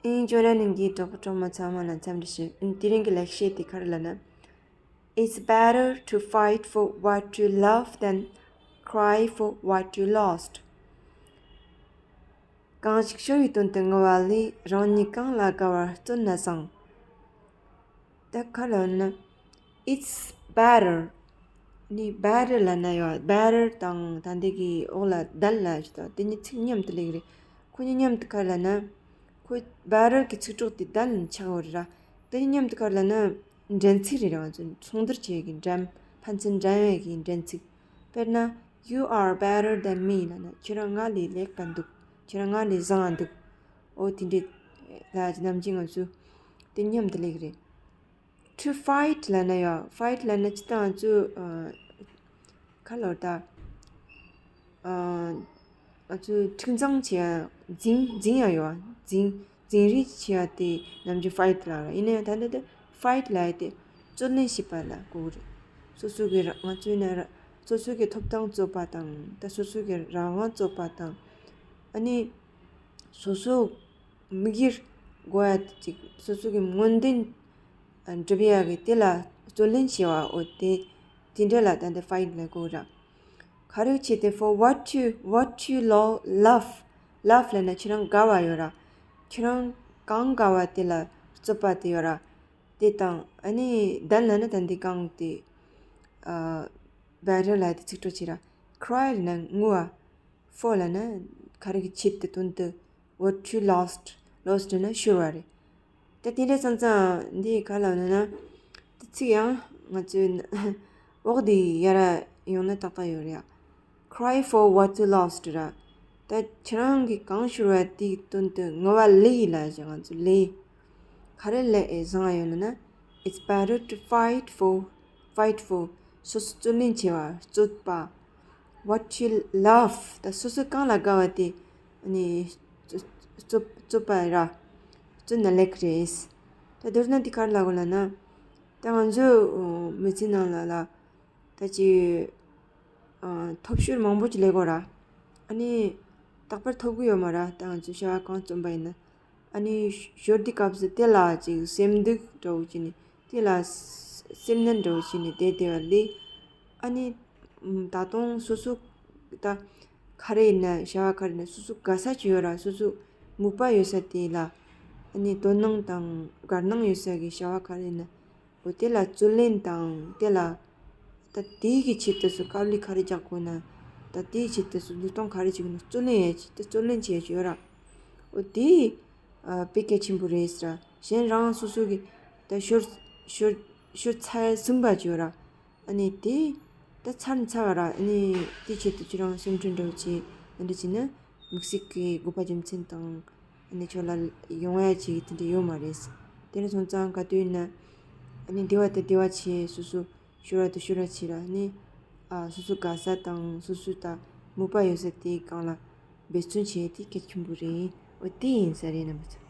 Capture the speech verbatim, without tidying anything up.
ཨིན་ཇོ་ལ་ནིང་གི་གྲོགས་པོ་གྲོགས་མོ་ཚང་མ་ལ་འཚམས་འདྲི་ཞུ། ཨིན་དེ་རིང་གི་ལེགས་བཤད་དེ་ག་རེ་ལབ་ན། It's better to fight for what you love than cry for what you lost. གང་ཞིག་ཤོར་བའི་དོན་དུ་ངུ་བ་ལས་རང་ཉིད་གང་ལ་དགའ་བར་རྩོད་ན་བཟང་། ད་ག་རེ་ལབ་ན། It's better. ནི་better ལབ་ན་ཡོད། Better དང་ད་འདི་གི་འོག་ལ་than ལབ་ཅིག་དང་དེ་གཉིས་ཚིག་མཉམ་དུ་སླེབས་རེད། ཁོ་གཉིས་མཉམ་དུ་ག་རེ་ལབ་ན། ཁོ་better གི་ཚིག་གྲོགས་དེ་than ཆགས་ཡོད་རེད་ར། དེ་གཉིས་མཉམ་དུ་ག་རེ་ལབ་ན། འགྲན་ཚིག་རེད་ར། ང་ཚོ་ཚོགས་འདུར་བྱེད་ཀྱི་འགྲན། ཕན་ཚུན་འགྲན་ཡས་ཀྱི་འགྲན་ཚིག་དཔེར་ན། You are better than me ལབ་ན་ཁྱོད་རང་ང་ལས་ལེགས་པ་འདུག་ཁྱོད་རང་ང་ལས་བཟང་བ་འདུག་འོ་དེ་འདྲའི་ལབ་ཀྱི་ནམ་རྒྱུན་ང་ཚོ་དེ་མཉམ་དུ་སླེབས་ཀྱི་རེད། To fight ལབ་ན་ཡང་fight ལབ་ན་ཅི་ལྟར་ང་ཚོ་ཨ། ག་རེ་ལབ་ད། ཨ། ང་ཚོ་འཁྲུག་འཛིང་བྱེད་ཡ་འཛིང་འཛིང་ཡ་ཡོད་ཨ། འཛིང་འཛིང་རེས་བྱེད་ཡ་དེ་ནམ་རྒྱུན་fight ལབ་ར། ཡིན་ན་ཡང་ད་ལྟ་དེ་fight ལབ་ཡ་དེ་རྩོད་ལེན་བྱེད་པ་ལ་གོ་གི་རེད། སོ་སོ་གི་ར་ང་ཚོ་ཡིན་ན་ར་སོ་སོ་གི་ཐོབ་ཐང་རྩོད་པ་དང་ད་སོ་སོ་གི་རང་དབང་རྩོད་པ་དང་། ཨ་ནི་སོ་སོ་དམིགས་ཡུལ་དགོས་ཡ་ཅིག་སོ་སོ་གི་སྨོན་འདུན་འགྲུབ་ཡ་གི་དེ་ལ་རྩོད་ལེན་བྱེད་པ་འོ་དེ་དེ་འདྲ་ལ་ད་ལྟ་fight ལབ་གོ་ར། ག་རེ་བྱེད་དེ་for what you what you lo- love love ལབ་ན་ཁྱེད་རང་དགའ་བ་ཡོད་ར། ཁྱེད་རང་གང་དགའ་བ་དེ་ལ་རྩོད་པ་དེ་ཡོད་ར། དེ་དང་ཨ་ནི་than ལབ་ན་ད་འདི་གང་དེ་ཨ། better ལབ་དེ་ཚིག་གྲོགས་བྱེད་ར། cry ལབ་ན་ངུ་བ། for ལབ་ན་ག་རེ་གི་ཆེད་དུ་དོན་དུ། what you lost lost ལབ་ན་ཤོར་བ་རེད། ད་དེ་འདྲ་ཙང་ཙང་འདི་ག་ལབ་ན་ན། དེ་ཚིག་ཡང་ང་ཚོའི་འོག་དེ་ཡར་ཡོང་ན་ཏག་ཏག་ཡོད་རེད་ཡ། cry for what you lost ར། ད་ཁྱེད་རང་གི་གང་ཤོར་བ་དེའི་དོན་དུ་ངུ་བ་ལས་ལབ་ཞེས་ང་ཚོ་ལས། ག་རེ་ལས་ཨེ་བཟང་ཡོད་ལབ་ན། It's better to fight for fight for སོ་སོ་རྩོད་ལེན་བྱེད་པ་རྩོད་པ། What you love ད་སོ་སོ་གང་ལ་དགའ་བ་དེ་ནི་རྩོད་རྩོད་པ་ར་རྩོད་ན་ལེགས་རེད། ད་མདོར་ན་དེ་ག་རེ་ལབ་དགོས་ལབ་ན། ད་ང་ཚོ་མི་ཚེ་ནང་ལ་ལ་ད་ཅི་ཐོབ་ཤོར་མང་པོ་ཅིག་སླེབས་གོ་ར། ཨ་ནི་རྟག་པར་ཐོབ་གི་ཡོད་མ་ར། ད་ང་ཚོ་བྱ་བ་གང་རྩོམ་པ་ཡིན་ན། ཨ་ནི་ཞོར་དུས་སྐབས་སུ་དེ་ལ་ཅིག་སེམས་སྡུག་འདྲ་བོ་བྱས་ནས་དེ་ལ་སེམས་ནད་འདྲ་བོ་བྱས་ནས་བསྡད་བསྡད་པ་ལས། ཨ་ནི་ད་དུང་སོ་སོ་ད་ག་རེ་ཡིན་ན་བྱ་བ་ག་རེ་ཡིན་ན་སོ་སོ་དགའ་ས་ཅིག་ཡོད་ར། སོ་སོ་མོས་པ་ཡོད་ས་དེ་ལ་ཨ་ནི་དོ་སྣང་དང་དགའ་སྣང་ཡོད་ས་གི་བྱ་བ་ག་རེ་ཡིན་ན། འོ་དེ་ལ་རྩོད་ལེན་དང་དེ་ལ་ད་དེའི་གི་ཆེད་དུ་སུ་དཀའ་ལས་ག་རེ་རྒྱག་དགོས་ན། ད་དེའི་ཆེད་དུ་སུ་བློས་གཏོང་ག་རེ་བྱེད་དགོས་ན་རྩོད་ལེན་ཡས་ཆེད་དུ་རྩོད་ལེན་བྱེད་ཡས་ཡོད་ར། འོ་དེ་ཨ་དཔེ་གལ་ཆེན་པོ་རེད་ཟེར་ར། གཞན་རང་སོ་སོ་གི་ད་ཤོར་ཤོར་ཤོར་ཚར་ཟིན་པ་ཅིག་ཡོད་ར། ཨ་ནི་དེ་ད་ཚར་ཚར་བ་ར། ཨ་ནི་དེའི་ཆེད་དུ་ཁྱེད་རང་སེམས་ཁྲལ་འདྲ་བོ་བྱེད་ཨ་འདྲ་བྱེད་ན། དམིགས་བསལ་གྱི་དགོས་པ་རྒྱུ་མཚན་དང་། ཨ་ནི་ཁྱོད་ལ་ཡོང་ཡ་ཅིག་དེ་འདྲ་ཡོད་མ་རེད། དེ་འདྲ་སོང་ཙང་ག་དུས་ཡིན་ན། ཨ་ནི་བདེ་བ་དང་བདེ་བ་ཆེ་སོ་སོ་ཤོར་བ་དང་ཤོར་བ་ཆེ་ར་ནི། ཨ་སོ་སོ་དགའ་ས་དང་སོ་སོ་ད་མོས་པ་ཡོད་ས་དེའི་སྒང་ལ་འབད་བརྩོན་བྱེད་ཡ་དེ་གལ་ཆེན་པོ་རེད། འོ་དེ་ཡིན་ས་རེད་རྣམ་པ་ཚོ།